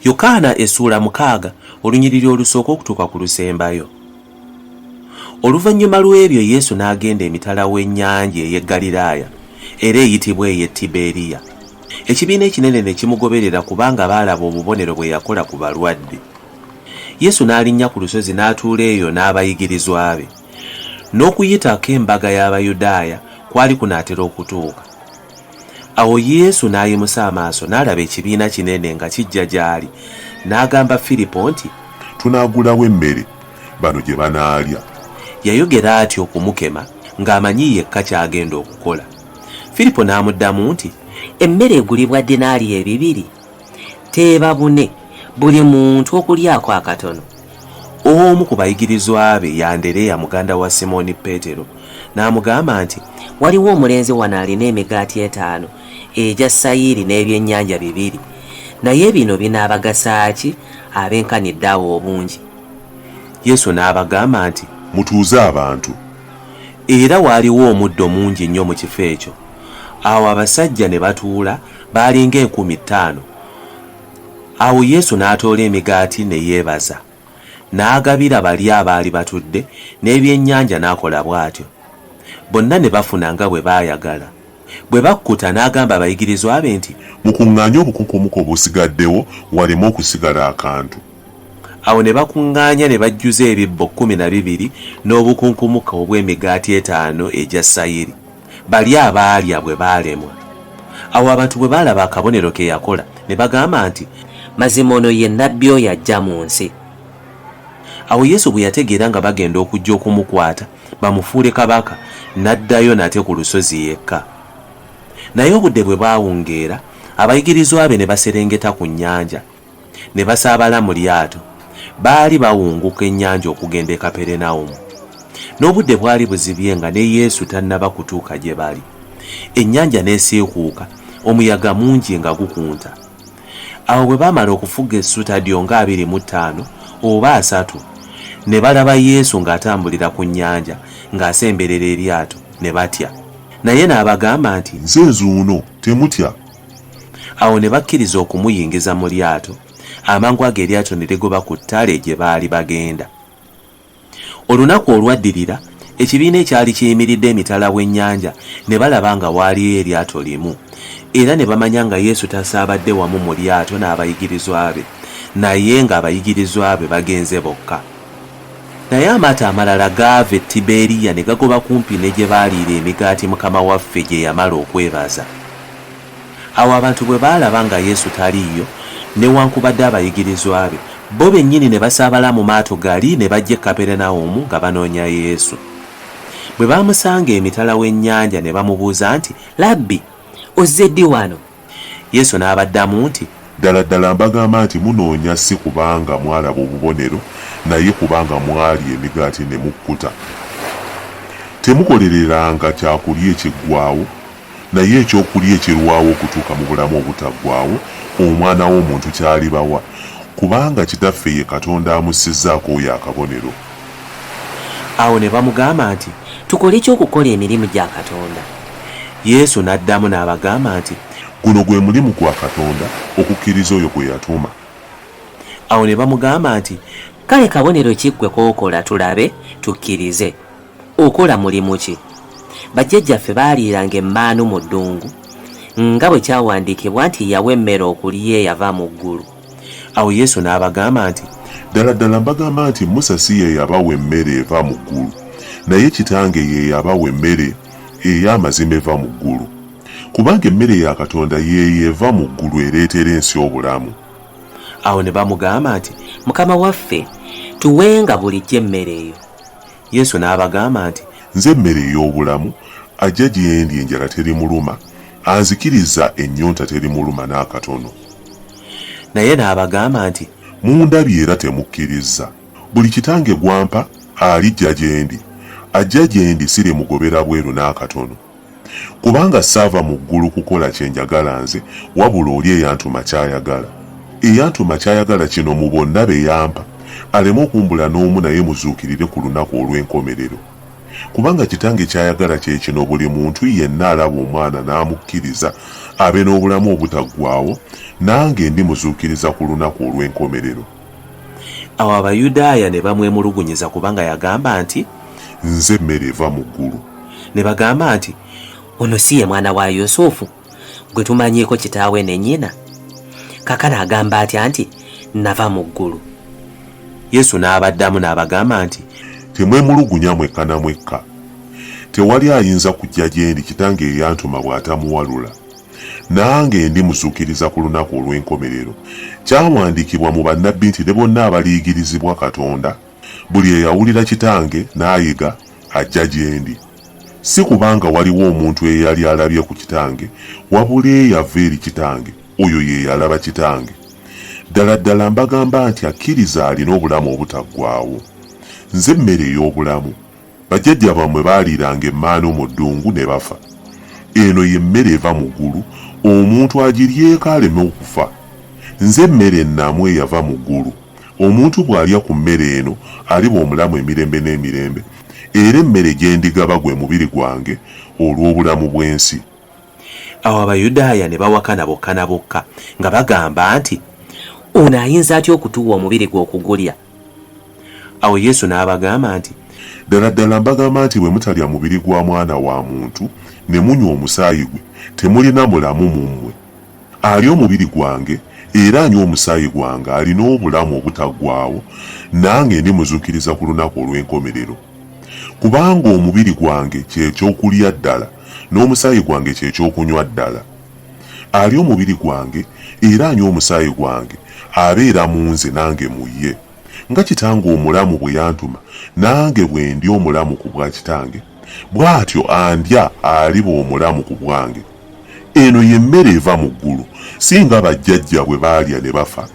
Yokaana essuula 6 olunyiriri olusooka okutuuka ku lusembayo. Oluvannyuma lw'ebyo Yesu n'agenda emitala w'ennyanja ey'e Ggaliraaya era eyitibwa ey'e Tiberiya. Ekibiina ekinene ne kimugoberera kubanga baalaba obubonero bwe yakola ku balwadde. Yesu n'alinnya ku lusozi n'atuula eyo n'abayigirizwa be. N'okuyitako embaga y'Abayudaaya kwali kunaatera okutuuka. Awo Yesu n'ayimusa amaaso n'alaba ekibiina kinene nga kijja gy'ali, n'agamba Firipo nti, Tunaagulawa emmere bano gye banaalya? Yayogera atyo okumukema, ng'amanyi yekka ky'agenda okukola. Firipo n'amuddamu nti, Emmere egulibwa dinaali 200 teeba bune, buli muntu okulyako akatono. Omu ku bayigirizwa be ye Andereya muganda wa Simooni Peetero, n'amugamba nti, Waliwo omulenzi wano alina emigaati etaano egya sayiri n'ebyennyanja bibiri, naye bino binaabagasa ki abenkanidde awo obungi? Yesu n'abagamba nti, Mutuuze abantu. Era waaliwo omuddo mungi nnyo mu kifo ekyo. Awo abasajja ne batuula, baali ng'enkumi ttaano. Awo Yesu n'atoola emigaati ne yeebaza, n'agabira bali abaali batudde, n'ebyennyanja n'akola bw'atyo. Bonna ne bafuna nga bwe baayagala. Bwe bakkuta n'agamba abayigirizwa be nti, Mukuŋŋaanye obukunkumuka obusigaddewo, waleme okusigala akantu. Awo ne bakuŋŋaanya ne bajjuza ebibbo 12 n'obukunkumuka obw'emigaati etaano egya sayiri, bali abaalya bwe baalemwa. Awo abantu bwe baalaba akabonero ke yakola, ne bagamba nti, Mazima ono ye nnabbi oyo ajja mu nsi. Awo Yesu bwe yategeera nga bagenda okujja okumukwata bamufuule kabaka, n'addayo nate ku lusozi yekka. Naye obudde bwe bwawungeera, abayigirizwa be ne baserengeta ku nnyanja, ne basaabala mu lyato. Baali bawunguka ennyanja okugenda e Kaperenawumu. N'obudde bwali buzibye nga ne Yesu tannaba kutuuka gye bali. Ennyanja n'esiikuuka, omuyaga mungi nga gukunta. Awo bwe baamala okufuga esutadio nga 25 oba 30, ne balaba Yesu ng'atambulira ku nnyanja ng'asemberera eryato, ne batya. Naye n'abagamba nti, Nze nzuuno, temutya. Awo ne bakkiriza okumuyingiza mu lyato, amangu ago eryato ne ligoba ku ttale gye baali bagenda. Olunaku olwaddirira, ekibiina ekyali kiyimiridde emitala w'ennyanja ne balaba nga waaliyo eryato limu, era ne bamanya nga Yesu tasaabadde wamu mu lyato n'abayigirizwa be, naye ng'abayigirizwa be bagenze bokka. Naye amaato amalala gaava e Tiberiya ne gagoba kumpi ne gye baaliira emigaati Mukama waffe gye yamala okwebaza. Awo abantu bwe baalaba nga Yesu taliiyo, newaakubadde abayigirizwa be, bo bennyini ne basaabala mu maato gali ne bajja e Kaperenawumu nga banoonya Yesu. Bwe baamusanga emitala w'ennyanja ne bamubuuza nti, Labbi, ozze ddi wano? Yesu n'abaddamu nti, Ddala ddala mbagamba nti munoonya si kubanga mwalaba obubonero, naye kubanga mwalya emigaati ne mukkuta. Temukolereranga kyakulya ekiggwaawo, naye ekyokulya ekirwawo okutuuka mu bulamu obutaggwaawo, Omwana w'omuntu ky'alibawa, kubanga Kitaffe ye Katonda amussizzaako oyo akabonero. Awo ne bamugamba nti, Tukole ki okukola emirimu gya Katonda? Yesu n'addamu n'abagamba nti, Guno gwe mulimu gwa Katonda, okukkiriza oyo gwe yatuma. Awo ne bamugamba nti, Kale kabonero ki ggwe k'okola tulabe, tukkirize? Okola mulimu ki? Bajjajjaffe baaliiranga emmaanu mu ddungu, nga bwe kyawandiikibwa nti yawa emmere okulya eyava mu ggulu. Awo Yesu n'abagamba nti, Ddala ddala mbagamba nti Musa si ye yabawa emmere eva mu ggulu, naye Kitange ye yabawa emmere ey'amazima eva mu ggulu. Kubanga emmere ya Katonda y'eyo eva mu ggulu ereetera ensi obulamu. Awo ne bamugamba nti, Mukama waffe, tuwenga bulijjo emmere eyo. Yesu n'abagamba nti, Nze mmere ey'obulamu, ajja gye ndi enjala terimuluma, anzikiriza ennyonta terimuluma n'akatono. Naye n'abagamba nti, Mundabye era temukkirizza. Buli Kitange gw'ampa alijja gye ndi, ajja gye ndi sirimugobera bweru n'akatono. Kubanga saava mu ggulu kukola kye njagala nze, wabula oli eyantuma ky'ayagala. Eyantuma ky'ayagala kino mu bonna be yampa, aleme okumbula n'omu naye muzuukirire ku lunaku olw'enkomerero. Kubanga Kitange ky'ayagala kye kino buli muntu yenna alaba Omwana n'amukkiriza abe n'obulamu obutaggwaawo, Nange ndimuzuukiriza ku lunaku olw'enkomerero. Awo Abayudaaya ne bamwemulugunyiza kubanga yagamba nti, Nze mmere eva mu ggulu. Ne bagamba nti, Ono si ye mwana wa Yusufu gwe tumanyiiko kitaawe ne nnyina? Kaakano agamba atya nti, Nava mu ggulu? Yesu n'abaddamu n'abagamba nti, Temwemulugunya mwekka na mwekka. Tewali ayinza kujja gye ndi Kitange eyantuma bw'atamuwalula. Nange ndimuzuukiriza ku lunaku olw'enkomerero. Kyawandiikibwa mu bannabbi nti ne bonna abaliyigirizibwa Katonda, buli eyawulira Kitange n'ayiga, ajja gye ndi. Si kubanga waliwo omuntu eyali alabye ku Kitange, wabula eyava eri Kitange, oyo ye yalaba Kitange. Ddala ddala mbagamba nti akkiriza alina obulamu obutaggwaawo. Nze mmere ey'obulamu. Bajjajja bammwe baaliiranga emmaanu mu ddungu ne bafa. Eno ye mmere eva mu ggulu, omuntu agiryeko aleme okufa. Nze mmere ennamu eyava mu ggulu. Omuntu bw'alya ku mmere eno aliba omulamu emirembe n'emirembe, era emmere gye ndigaba gwe mubiri gwange olw'obulamu bw'ensi. Awo Abayudaaya ne bawakana bokka na bokka nga bagamba nti, Ono ayinza atya okutuwa omubiri gwe okugulya? Awo Yesu n'abagamba nti, Ddala ddala mbagamba nti bwe mutalya mubiri gwa Mwana wa Muntu ne munywa omusaayi gwe, temulina mulamu mu mmwe. Alya omubiri gwange era anywa omusaayi gwange alina obulamu obutaggwaawo, nange ndimuzuukiriza ku lunaku olw'enkomerero. Kubanga omubiri gwange kye kyokulya ddala, n'omusaayi gwange kye kyokunywa ddala. Alya omubiri gwange era anywa omusaayi gwange abeera mu nze nange mu ye. Nga Kitange omulamu bwe yantuma, nange bwe ndi omulamu ku bwa Kitange, bw'atyo andya aliba omulamu ku bwange. Eno ye mmere eva mu ggulu, si nga bajjajja bwe baalya ne bafa.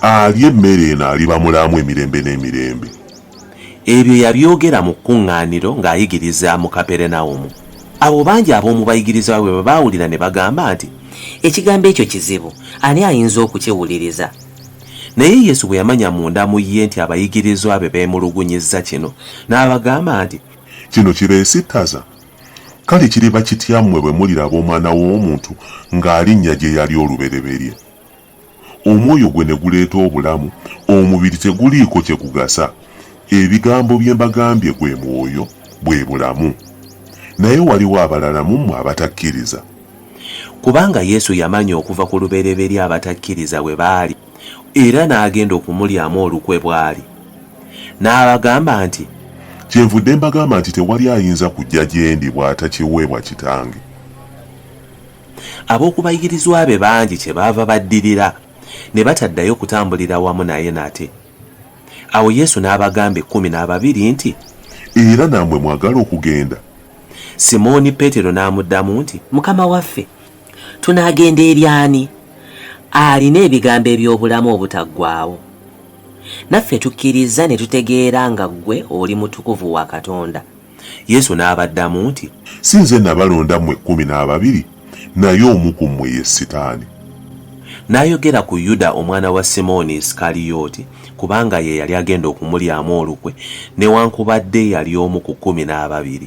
Alya emmere eno aliba mulamu emirembe n'emirembe. Ebyo yabyogera mu kkuŋŋaaniro ng'ayigiriza mu Kaperenawumu. Abo bangi ab'omu bayigirizwa be bwe baawulira ne bagamba nti, Ekigambo ekyo kizibu, ani ayinza okukiwuliriza? Naye Yesu bwe yamanya munda mu ye nti abayigirizwa be beemulugunyizza kino, n'abagamba nti, Kino kibeesittaza? Kale kiriba kitya mmwe bwe muliraba Omwana w'omuntu ng'alinnya gye yali olubereberye? Omwoyo gwe ne guleeta obulamu, omubiri teguliiko kye gugasa. Ebigambo bye mbagambye gwe mwoyo, bwe bulamu. Naye waliwo abalala mu mmwe abatakkiriza. Kubanga Yesu yamanya okuva ku lubereberye abatakkiriza bwe baali, era n'agenda okumulyamu olukwe bw'ali. N'abagamba nti, Kyenvudde mbagamba nti tewali ayinza kujja gye ndi bw'atakiweebwa Kitange. Ab'oku bayigirizwa be bangi kyebaava baddirira, ne bataddayo kutambulira wamu naye nate. Awo Yesu n'abagamba 12 nti, Era nammwe mwagala okugenda? Simooni Peetero n'amuddamu nti, Mukama waffe, tunaagenda eri ani? Alina ebigambo eby'obulamu obutaggwaawo. Naffe tukkirizza ne tutegeera nga ggwe oli Mutukuvu wa Katonda. Yesu n'abaddamu nti, Si nze nabalonda mmwe 12? Naye omu ku mmwe ye Sitaani. N'ayogera ku Yuda omwana wa Simooni Isikaliyooti, kubanga ye yali agenda okumulyamu olukwe, newankubadde yali omu ku 12.